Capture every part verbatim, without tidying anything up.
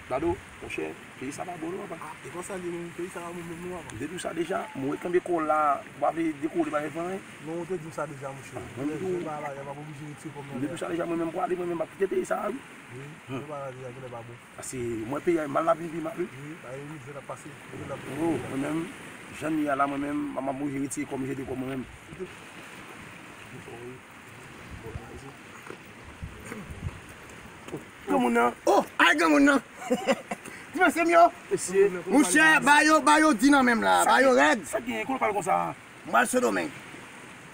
Dado, monchè, peyi sa pa bon non, papa. Ah, e konsa li menm, peyi sa pa bon menm non, papa. M te di w sa deja, mwen kanpe kò la, pa vle dekole, pa vle fè anyen. Non, ou te di m sa deja, monchè. Ah, mwen menm tou. Lè jèn pa la, y a pa oblije retire kò m nan. M te di w sa deja, mwen menm prale, mwen menm m ap kite peyi sa, wi. Wi, jèn pa la deja, genlè pa bon. Paske mwen peyi a mal la vin pi mal, wi. Wi, bagay mizè n ap pase. Oh, mwen menm, jan n ye a la, mwen menm, m ap oblije retire kò m, jete kò mwen menm. Granmoun nan. Oh, ay granmoun nan. Ti mesye m yo. Mesye. Monchè, ba yo, ba yo di nan menm la, ba yo rèd. Sa gen, kòman pale konsa? M al Sendomeng.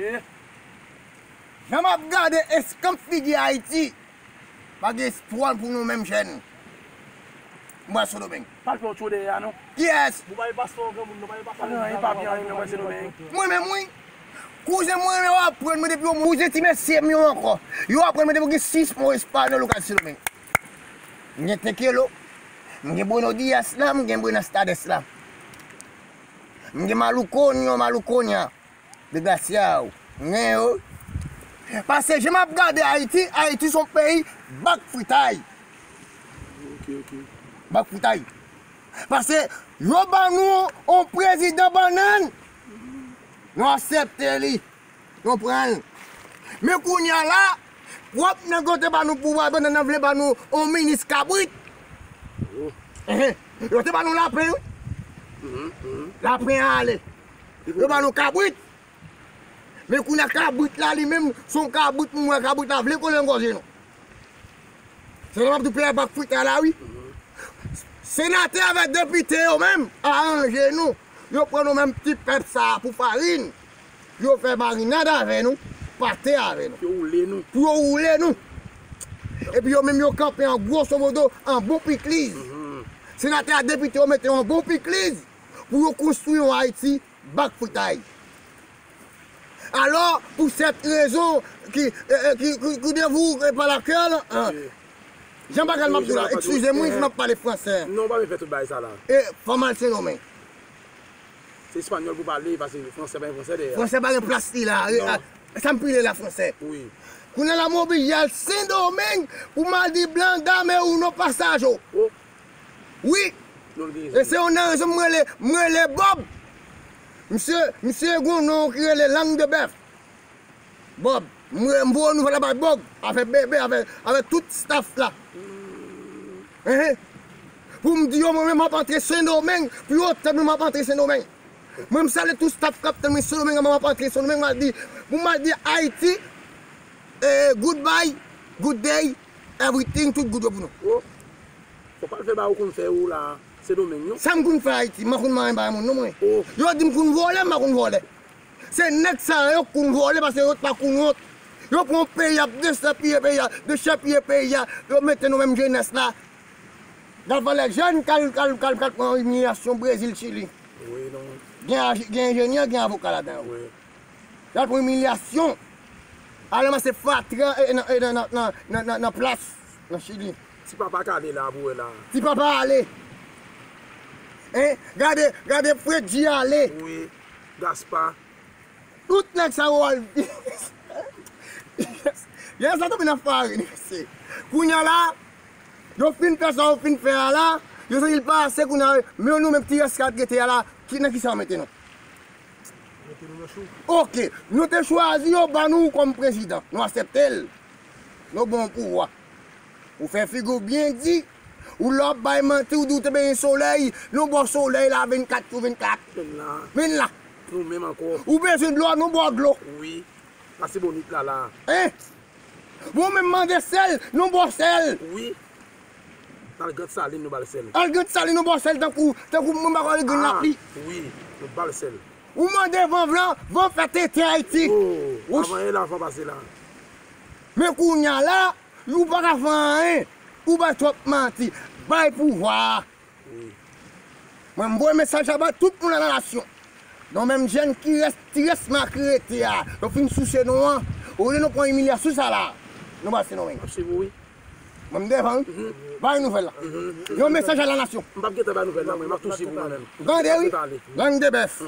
Eh. Jan m ap gade eskanp figi Ayiti, pa gen espwa pou nou menm jèn. M al Sendomeng. Pa l fè w cho dèyè a non. Kiyès? Ou pa gen paspò granmoun non, pa gen paspò. Pa gen anyen, pa gen anyen, mwen se Domeng. Mwen menm wi. Kouzen mwen yo aprann mwen depi yo kouzen ti mesye m yo ankò. Yo aprann mwen depi gen sis mwa espanyòl ou ka di se Domeng. M gen tekelo, m gen buenos dias la, m gen buenas tardes la. M gen malucoño, malucoña. Desgracia, ou gen yo. Paske jan m ap gade Ayiti, Ayiti se yon peyi bak fritay. Ok, ok. Bak fritay. Paske yo ban nou yon prezidan bannann, nou aksepte li, nou pran l. Men kounye a la, pwòp nèg yo te ban nou pouvwa bannann nan vle ban nou yon minis kabrit. Enhen. Yo te ban nou lapen, wi. Lapen ale. Yo ban nou kabrit. Men kounye a kabrit la li menm, se yon kabrit, mwen wè kabrit la vle kole nan gòj nou. Se sa m ap di w, peyi a bak fritay la wi. Senatè avèk depite yo menm aranje nou. Yo pran nou menm ti pèp sa a pou farin. Yo fè marinad avè nou, pate avè nou. Pou yo woule nou. Pou yo woule nou. Epi yo menm yo kanpe an gwosomodo an bon pikliz. Senatè a depite yo mete yo an bon pikliz pou yo konstwi yon Ayiti bak fritay. Alors, pour cette raison, qui, euh, euh, qui, qui, qui dévoue, euh, par laquelle, euh, jan bagay m ap di la, eskize mwen, m ap pale fransè. Non, pa vin fè tout bagay sa la. E fò m al Sendomeng. Se espanyòl pou pale, paske fransè pa gen fransè dèyè. Fransè pa gen plas li la. Sa m pile la fransè. Wi. Kounye a la m oblije al Sendomeng pou m al di blan dame uno pasaje. Wi. E se youn nan rezon m rele, m rele Bob. Misye, misye gen yon non ki rele lang de bèf. Bob, m re- m voye nouvèl la bay Bob, avèk Bebe, avèk, avèk tout staff la. Enhen. Pou m di yo, mwen menm m ap antre Sendomeng, pou yo tande mwen m ap antre Sendomeng. Mwen m salye tout staff k ap tann mwen Sendomeng, mwen m ap antre Sendomeng, m al di, pou m al di Ayiti, eh, goodbye, good day, everything, tout good yo pou nou. Fò pa l fè bagay ou konn fè ou la, Sendomeng non. Sa m konn fè Ayiti, m pa konn manyen bagay moun non mwen. Yo di m konn vòlè, m pa konn vòlè. Se nèg sa yo k konn vòlè paske yo pa konn wont. Yo pran yon peyi a, ap dechèpiye peyi a, dechèpiye peyi a, yo mete nou menm jenès la. Gad valè jèn k al, k al, k al, k al pran imilyasyon Brezil, Chili. Wi, non. Gen aj- gen enjenyè, gen avoka ladan yo. Wi. Y al pran imilyasyon. Al ranmase fatra e, e, nan, e, nan, nan, nan, nan, nan, nan plas, nan Chili. Ti papa k ale la, pou wè la. Ti papa ale. Hein? Gade, gade Fredji ale. Wi, Gaspa. Tout nèg sa yo al. Yes, sa tonbe nan farin, mesye. Kounye a la, yo fin fè sa yo fin fè a la, yo santi l pa ase kounye a, men nou menm ti rès k ap rete a la, ki, nan ki sa yo mete nou? Mete nou nan chou. Ok, nou te chwazi yo ban nou kòm prezidan, nou aksepte l. Nou ba w pouvwa. Ou fè figi w byen di, ou lè w ap bay manti, ou di w te benyen solèy, nou ba w solèy la vennkat sou vennkat. Vin la. Vin la. Nou menm ankò. Ou bezwen dlo, nou ba w dlo. Wi. Lasibonit la la. Hein? Bon, ou menm mande sèl, nou ba w sèl. Wi. Al Grant Salin, nou ba l sèl. Al Grant Salin, nou ba w sèl tankou, tankou moun pa konn grenn lapli. Wi, nou ba l sèl. Ou mande van vlan, van fè tenten Ayiti. Oh, pa manyen lavan pase la. Men kounye a la, ou pa ka fè anyen. Ou bay twòp manti. Bay pouvwa a. Wi. Mwen, m voye mesaj la ba tout moun nan nasyon. Non, menm jèn ki rès, ti rès ma ki rete a, yo fin souse nou an. Olye nou pran imilyasyon sa la, nou pase nou menm. M ap swiv ou, wi. Mwen, m devan, wi. Bay nouvèl la. Yon mesaj a la nasyon. M p ap gentan bay nouvèl la, mwen. M ap tou swiv ou, mwen menm. Gade, wi. Lang de bèf.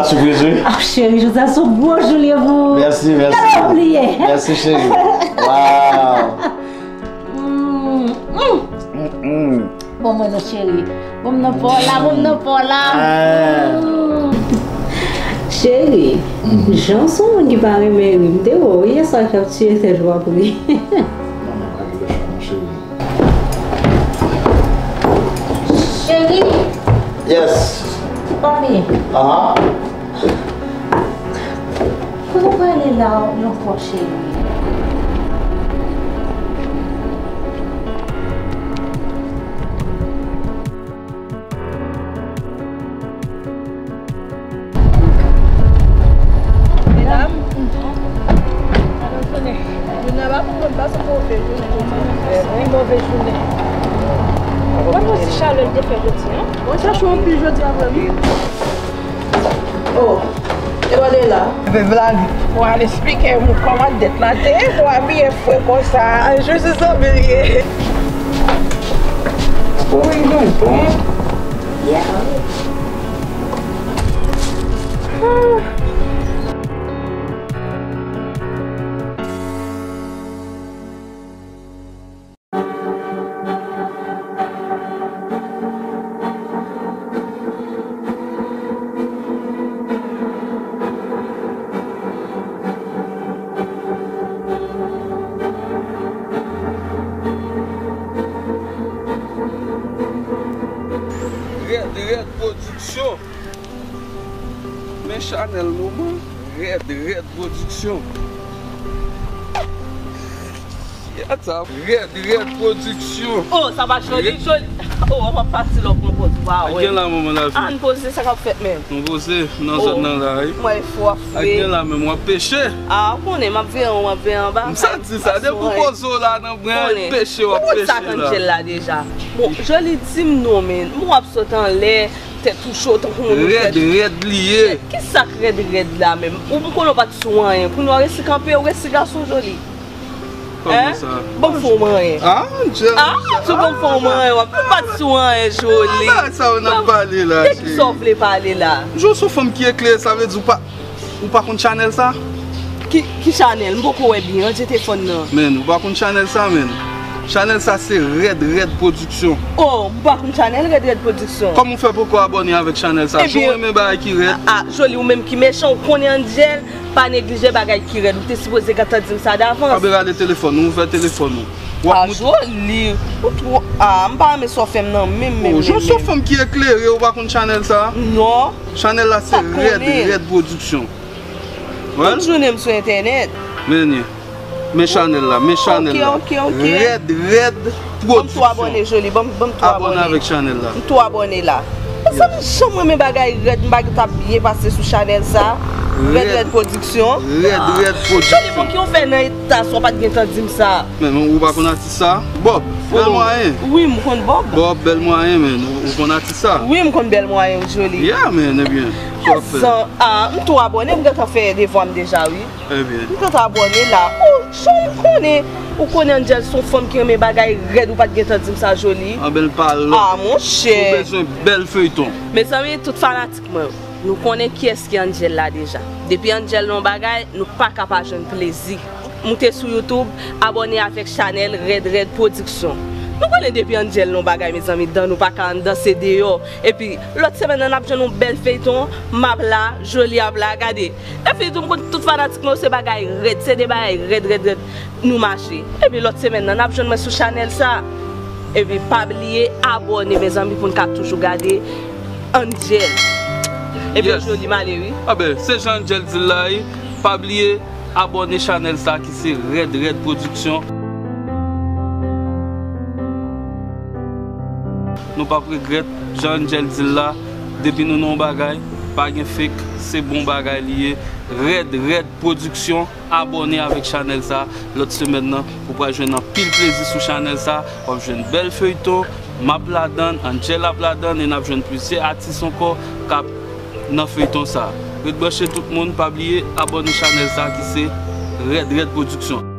Sipriz, wi. Ah, cheri, jodi a se yon gwo jou li ye pou ou. Mèsi, mèsi. Kòman w bliye? Mèsi, cheri. Wow. Mm, mm. Mm, mm. Bon, mwen non, cheri. Bon, m nan pa w la, bon, m nan pa w la. Ah. Mm. Cheri, jan w se yon moun ki pa renmen ri, m te wè w yè swa k ap tiye tèt w ap ri. Non, non, pa gen lòt chwa, non, cheri. Cheri! Yes. Papi. Aha. Kote w prale la yon fwa, cheri? Medam, jounen an pa pou mwen pase move jounen jodi a. Pi move jounen. Wè mwen ti chalè l te fè jodi a. Mwen sa cho anpil jodi a vre wi. Oh, e pa de la. Epi vla li. Pou al esplike moun kòman dèt la te ye, pou abiye fre konsa. Al jwe se zanmi l ye. Ou wi, wi, wi. Yeah. Rèd, rèd pwodiksyon. Men chanèl moman, rèd, rèd pwodiksyon. Gad sa, rèd, rèd pwodiksyon. Oh, sa pa joli, joli. Oh, w ap pati lò pran pòz ou pa wè. Gen la, manman, la vi. Ann poze, sa k ap fèt menm? Nou poze, nan zòn nan la, wi. Mwen fò ap fre. Gen la menm, w ap peche. Ah, ou konnen, m ap veye w, m ap veye anba. M santi sa, depi w poze w la nan bren, peche w ap peche la. Ou konn sa k Angel la deja. Bon, joli di m non, men. M wè w ap sot anlè, tèt ou cho, tankou moun ou fè. Rèd, rèd li ye. Ki sa k rèd, rèd la menm? Ou m konnen w pa t sou anyen. Kounye a w resi kanpe, w resi gason joli. Kòman sa? Ban m fè w manyen. Ah, Angel. Ah, tou ban m fè w manyen, w ap, ou pa t sou anyen, joli. Bagay sa yo n ap pale la, cheri. De ki sa w vle pale la? Jan w se yon fanm ki eklere, sa vle di w pa, ou pa konn chanèl sa? Ki, ki chanèl? M poko wè byen, ranje telefòn nan. Men, ou pa konn chanèl sa, men. Chanèl sa se Rèd Rèd Pwodiksyon. Oh, m pa konn chanèl Rèd Rèd Pwodiksyon. Kòman w fè poko abòne avèk chanèl sa? Ebyen, si w renmen bagay ki rèd. Ah, joli, ou menm ki mechan, ou konnen Angel. Pa neglije bagay ki rèd, ou te sipoze gentan di m sa davans. Anben rale telefòn ou, ouvè telefòn ou. W ap moutre. Ah, joli. Ou twò, ah, m pa renmen sa w fè m nan menm, menm, menm. Oh, jan w se yon fanm ki eklere, ou pa konn chanèl sa? Non. Chanèl la se Rèd Rèd Pwodiksyon. Tout jounen m sou entènèt. Men li. Men chanèl la, men chanèl la. Ok, ok, ok. Rèd Rèd Pwodiksyon. Ban m tou abòne, joli. Ban m, ban m tou abòne. Abòne avèk chanèl la. M tou abòne la. Mezanmi, jan m renmen bagay rèd, m pa t ap byen pase sou chanèl sa. Rèd Rèd Pwodiksyon. Rèd Rèd Pwodiksyon. Joli, bon, ki w fè nan eta sa, w pa t gentan di m sa. Men, men, ou pa konn atis sa? Bob, Bèl Mwayen. Wi, m konn Bob. Bob, Bèl Mwayen, men. Ou, ou konn atis sa? Wi, m konn Bèl Mwayen, wi, joli. Yeah, men, ebyen, sa w ap fè? Zan, ah, m tou abòne, m gentan fè devwa m deja, wi. Ebyen. M kontan abòne la. Oh, jan w konnen, ou konnen Angel se yon fanm ki renmen bagay rèd, ou pa t gentan di m sa, joli. Anben l pa lòt. Ah, monchè. Ou bezwen bèl feyton. Mezanmi, tout fanatik mwen yo, nou konnen kiyès ki Angel la deja. Depi Angel nan yon bagay, nou pa ka pa jwenn plezi. Moute sou YouTube, abòne avèk chanèl Rèd Rèd Pwodiksyon. Nou konnen depi Angel nan yon bagay, mezanmi, dan nou pa ka anndan, se deyò. Epi, lòt semèn nan, n ap jwenn yon bèl feyton, m ap la, joli ap la, gade. Epi tou, m konn tout fanatik mwen yo, se bagay rèd, se de bagay rèd, rèd, rèd nou mache. Epi lòt semèn nan, n ap jwenn mwen sou chanèl sa. Epi pa bliye abòne, mezanmi, pou n ka toujou gade Angel. Epi joli m ale, wi. Anben, se jan Angel di l la, wi. Pa bliye abòne chanèl sa ki se Rèd Rèd Pwodiksyon. Nou p ap regrèt, jan Angel di l la, depi nou nan yon bagay, pa gen fake, se bon bagay li ye. Rèd Rèd Pwodiksyon, abòne avèk chanèl sa. Lòt semèn nan, ou pral jwenn anpil plezi sou chanèl sa. W ap jwenn bèl feyton, m ap ladann, Angel ap ladann, e n ap jwenn plizyè atis ankò k ap nan feyton sa. Ret branche tout moun, pa bliye abòne chanèl sa ki se Rèd Rèd Pwodiksyon.